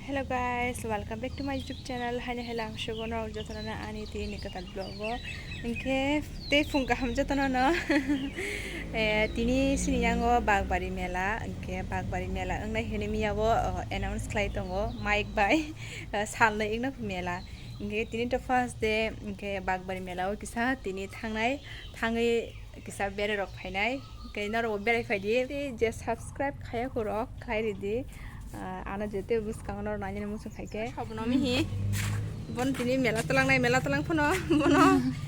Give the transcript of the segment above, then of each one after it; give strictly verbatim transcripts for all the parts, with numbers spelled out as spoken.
Hello guys, welcome back to my YouTube channel. Haino hela ang sugo norok jotono no ani tini kwtal vlog o. Hinkhe tei phung kaham jotono no. Eh, tini sini yango Bagbari mela, hinkhe Bagbari mela wngnai hinwi miya bo, oh, announce khlai tongo mic bai, eh, salnwi wngno mela. Hinkhe tini to first day, hinkhe Bagbari mela o kisa tini thangnai, thangwi kisa berai rok phainai, hinkhe norok bo berai phaidi. Tei je subscribe khaya khorok khlai ridi. Ah, ano jete bwskango norok nainani muchung khaikhe. Sabno mihi. Bon tini mela twlangnai, mela twlang phano bono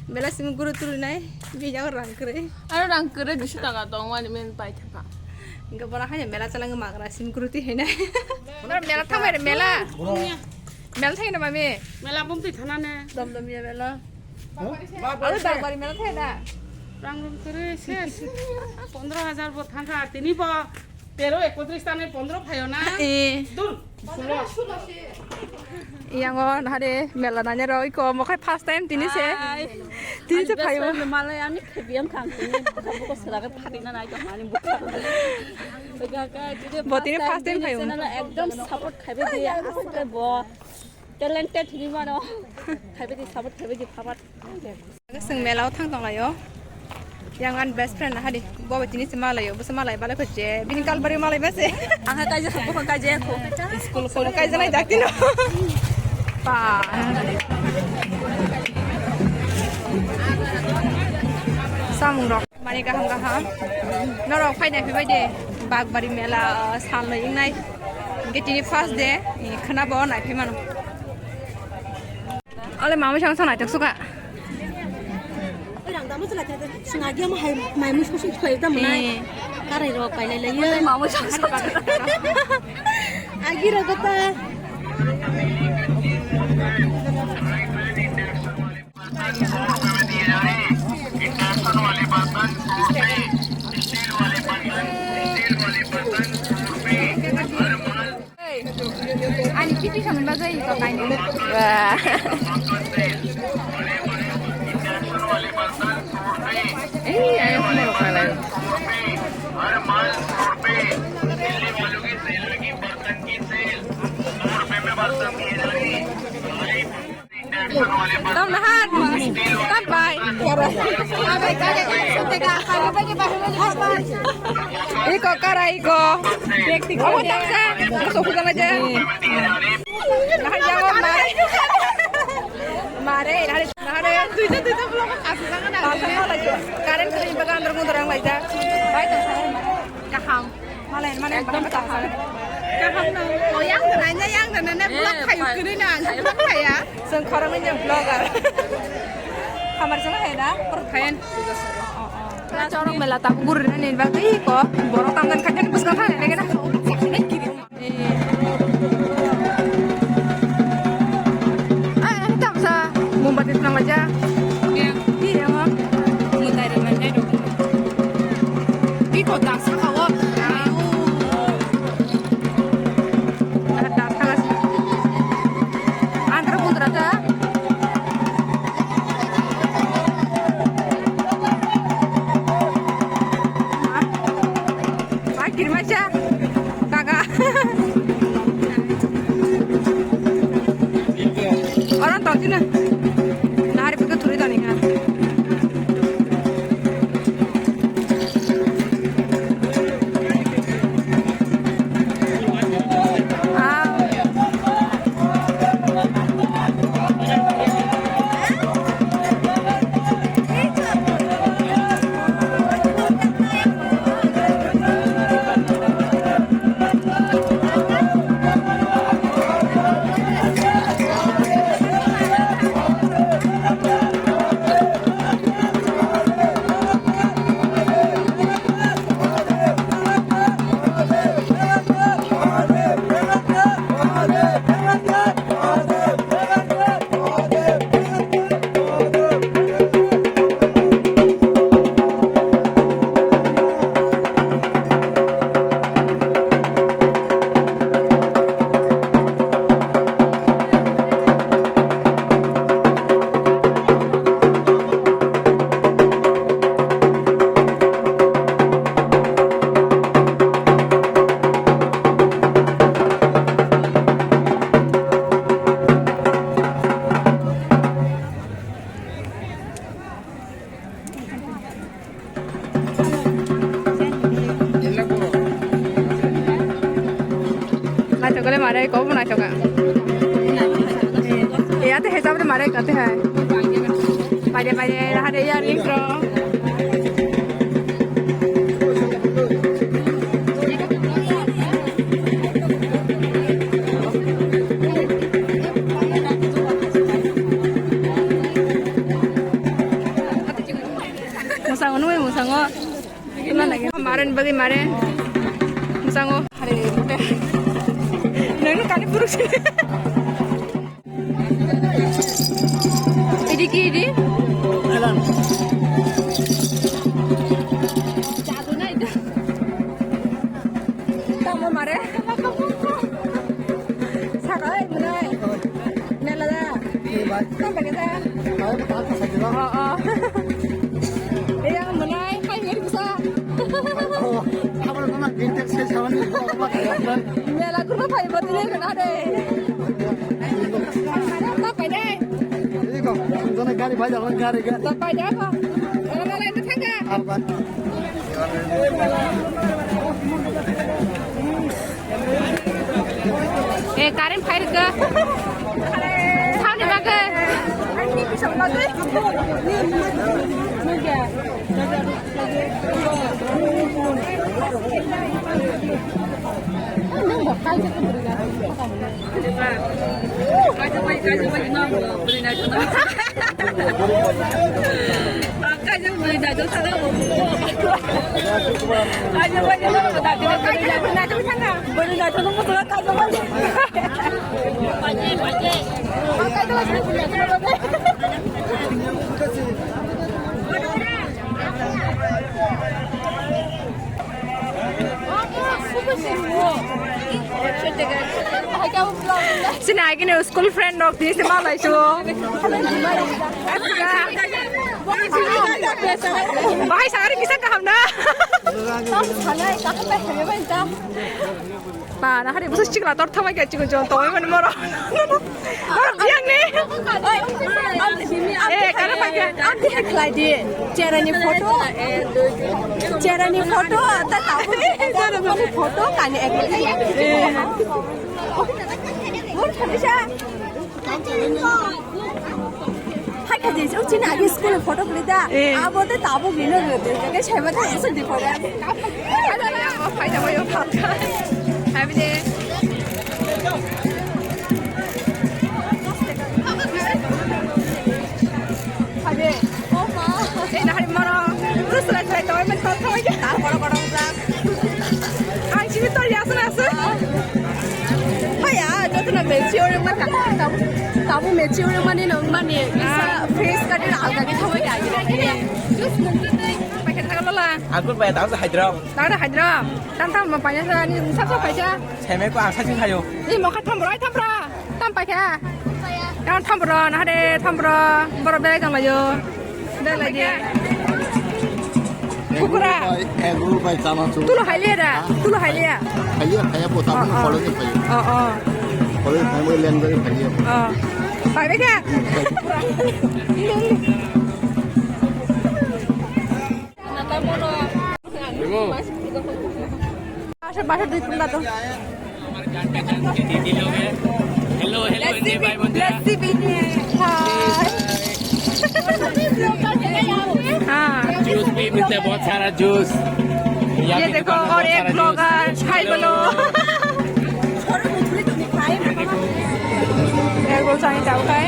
mela simi guru turinai, bijak rang kwrwi. Aro rang kwrwi duiso taka tong wani men pai thangkha. Hinkhe bono haino mela twlangwi magra simi guru twi hinai. Bono mela thangbai re mela. Mela thangwi na mami. Mela bumtwi thanane. Dom dom ya mela. Aro Bagbari mela thangwi na. Rang rung kwrwi ses. Pondro hajar bo thangkha tini bo. Tero ekotris tane pondro phayo na? Eh. Dur. Sulo. Yango nahare mela nanya rok iko mokhai first time tini se. Ai. Tini se phayo. Ani best friend malai ani khebiyam khang tini. Buka buka sera ke phati na nai to mani buka. Bo tini first time phayo. Ekdom support khaibe di aste bo. Talented hini mano. Khaibe di support khaibe di phapat. Chwng mela o thang tong laio. Yang ani best friend hari. Bo tini se malaio, bo se malai bale kho je. Bini kalbari malai ba se. Ang ha kaija kho, bo kho kaija kho. School kho kaija nai dak tino. Pa. Samung rok. Mani kaham kaham. Norok phai nai phai bai de. Bagbari mela, uh, salnwi wngnai. Hinkhe tini first day, eh, khwna bo nai phai mano. Ole mama sang sang nai tok suka. Oi rang damo chwla chwla. Sing agi amo hai mai musu musu khoi dam nai. Eh. Karai rok pai lai lai. Ole mama sang sang. Agi rok ta. Ani pipi khamani bagwi iko kainwi. Wah. Ei, ayo, khumoro khalai. Tam nahan. Tam bai. Iko kara iko. Obo tamsa. Obo sofu jana je. Nahan jabo mare. Mare, nahan, nahan. Duita, duita vlog kasi jana na. Current kiri bagan dorong dorong laija. Bai tamsa. Kaham. Malai, malai, ekdom kaham. Kaham no. O, yang nanya, yang nanya, vlog kayu kiri na, vlog kaya. Seng khorang nanya vlogger. Hamar sana hai na, per kayan. Chorok mela tabu guru na nin bagwi ko, borok tamdan kajan bus kan thang lagi na. Eh. Ah, eh, tamsa, mombati tenang aja. Iya. Iya, Mak. Mutai dan manjai dong. Iko daksa kawo. Ayo. Antar pun terasa. Akir macha. Kaka. Orang tau sini. Nari pika turi tani kan. Le mare ko buna choka. E ate hesab le mare kate hai. Mare mare hare ya ring ro. Musango nui musango. Maren bagi maren. Musango. Hare mute. Nang kani puruk sini. Idi ki idi? Alam. Jadu na idi. Tamo mare. Sarai mulai. Mela da. Ni bai. Tamo kita. Bai, tak kasih dulu. Oh, oh. Iya, mulai. Hai, ngeri bisa. Oh, apa nama? Bintek saya sama ni. Mela kurma phaibo tini gana de. Ta pai de. Iko, jone gari bai jalan gari ga. Ta pai de ko. Ela mala ito thanga. Apa? E current fire ga. Thani baga. Sini agini school friend rok tini se malai su. Bahai sari kisa kaham na. Ba, na hari busu chikla tor thamai kya chikon chon tongoi mani moro. Moro biang ni. Eh, kana pakai. Ang dia kelai di. Cherani photo. Cherani photo. Ta tahu. Cherani photo kani ek. Mur khabisa. Hai kha je, o chini agi school photo kuli da. Eh. Abo te tabo bino ro de. Ke sai ba ta so di photo. Ada lah, apa dah mau photo. Habis deh. Habis. Oh ma. Eh, nah, hari moro. Terus selesai, selesai, tahu men tahu tahu aja. Tahu koro koro udah. Ang sini tor ya sana sana. Haya, joto na mature wngma ka, tabu, tabu mature wngmani no wngmani, kisa face cutting alga khe thangwi kha. Juice nungtwi tei packet thangwi lola. Aku bai tahu sah hydro. Tahu dah hydro. Tam tam mau paina sa ni sab sab paisa. Seme ko ang sasing khayo. Ni mau kha thambro, ai thambro. Tam paikha. Yang thambro, nah de thambro. Boro belai tong layo. Belai dia. Kukura. Eguru bai, eguru bai chama chu. Tulo haile da. Ha? Tulo haile ya. Haile, haile bo ta. Oh, oh. Koloni haile. Oh, oh. Koloni haile, leng dari haile. Oh. Bai bai ka. Emo. Basha, basha dui punda to. हमारे जान पहचान के दीदी लोग हैं। Hello, hello, Hindi भाई बंधु। लस्सी पीनी है। हाय। हाँ। जूस भी मिलता है, बहुत सारा जूस। ये देखो, और एक ब्लॉगर, हाय बोलो। एक बोल चाय चाव खाए।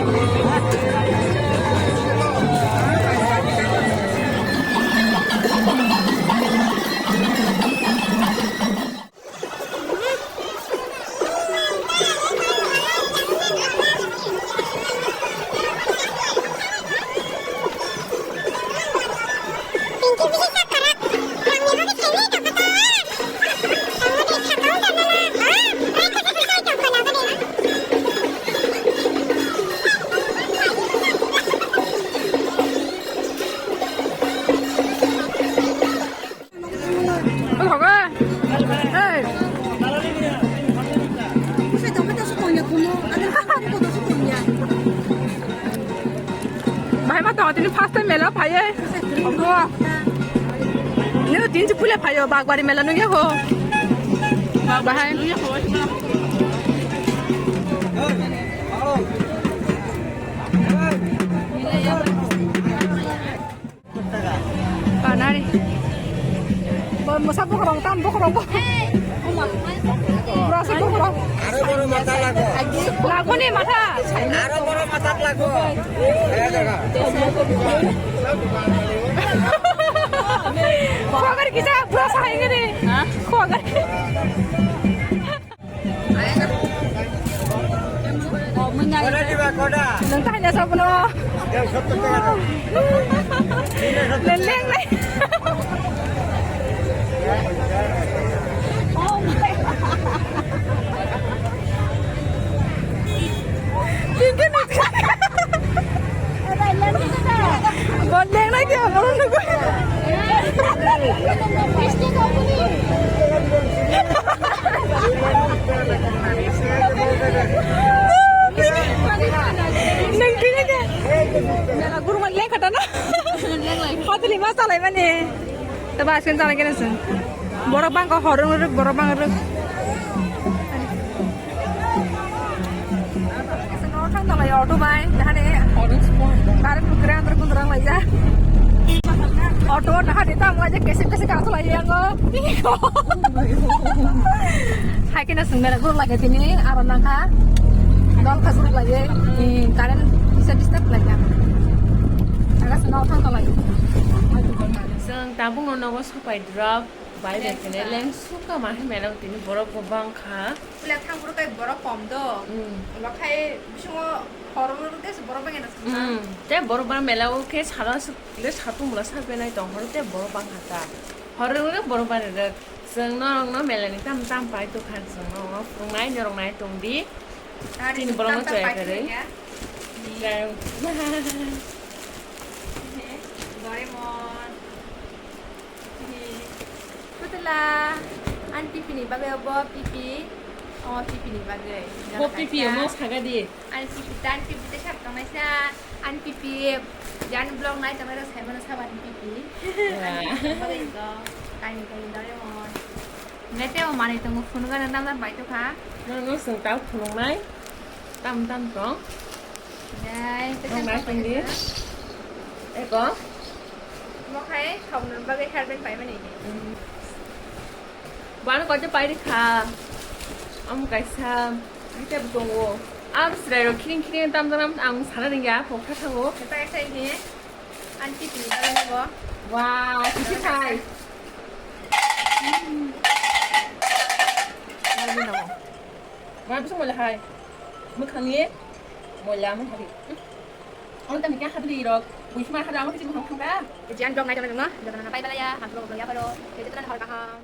Bahai ma tongo tini first time mela phaiye. Obo. Nini tin si pule phaiyo, Bagbari mela nungya ho. Bahai. Kanari. Bo mosa bokorong, tam bokorong bo. Burasa bokorong. Aro boro mata lago. Lago ni mata. Aro boro mata lago. Khuagari kisa, burasa hai ngini. Khuagari. Nang tanya sa puno. Leleng lai. Tinggi nih. Leleng lai dia, belum nunggu. Nang kini ke? Mela guru man leng kata na. Patli mas talai mani. Taba asin talai kena sun. Borok bang ko horong ruk, borok bang ruk. Auto bai, dahane. Auto sport. Tarik bukrang, tarik bukrang lai ja. Auto dahane tam lai ja, kesek kesek asal lai ya ngo. Hai kena sung mera guru lagi tini, aro nangka. Dol khas guru lagi. Current bisa disturb lai ya. Agak senang auto lai. Sung tabung no nogo sopai drop. Bai bai tini leng suka ma hai mela tini borok bo bang kha. Pula thang boro kai borok kom do. Hmm. Ulo khai bisingo horong rok des borok bang ena sung. Hmm. Te borok bang mela o khe sala suk le satung bula sa benai tong horo te borok bang hata. Horo le borok bang rek. Sung norok no mela ni tam tam pai tu khan sung norok no phungnai norok nai tong di. Tini borok no chaya kare. Doraemon. Putla, ani pipi ni bagwi obo pipi, omo pipi ni bagwi. Bo pipi omo saga di. Ani pipi ta, ani pipi ta sak tongnaisa, ani pipi, jan vlog nai tongnairok sai mano sabo ani pipi. Ani pipi ni bagwi ego, kaini kaini Doraemon. Nete o manwi tongo phunukgana namna bai tokha. Norok no chwng ta phunuknai, tam tam tong. Nai, tong nai tong di. Eko. Mo khai khaunani bagwi helmet paimani. Bano koito pairi kha. Am kaisa hite tongo. Am srai rok khiring khiring tam tam ang sana ringya phokha thango. Eta eta ini. Anti pini bagwi bo. Wah, kisi khai. Wah, bisa mulai hai. Mukhangni moila mukhari. Ang tadi kya hadri rok. Wih, ma hadri ang kisi mukhang khangka. Jan dong nai dong nai dong na. Dong na pai balaya. Hamro dong ya paro. Jadi tuan hor kaham.